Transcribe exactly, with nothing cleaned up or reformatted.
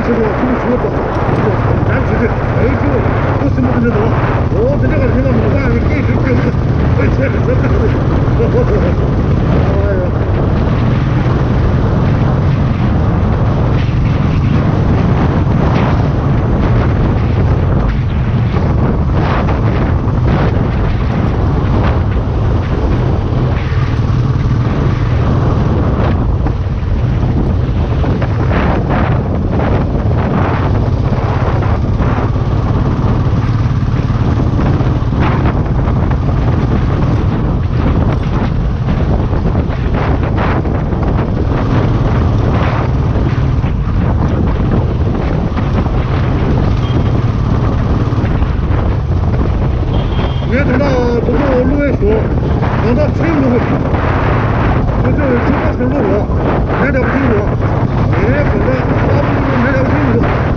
ཁྱེད་ཚོ་ཁྱེད་ཚོ་ཞུ་བ་དང་། ད་ཁྱེད་ཚོ་ཨེ་ཁྱེད་ཚོ་སེམས་པ་འདི་འདྲ་འདུག་འོ་དེ་འདྲ་ག་རེ་ལ་མི་འདུག་ཨ་ནི་སྐད་ཅིག་སྐད་ཅིག་ཨེ་ཁྱེད་ཚོ་ཁྱེད་ཚོ། ངས་ད་ལྟ་བུ་མོ་བླུག་ཡས་བྱུང་། ད་ལྟ་ཚིག་བླུག་གི། ཁྱོད་ཚོས་ཆུ་ཁ་ཟེར་བླུག་རོགས། ངས་འདྲ་བུ་ཐིག་རོགས། ངས་གང་ལྟར་ཨ་བུ་མོ་ངས་འདྲ་བུ་ཐིག་རོགས།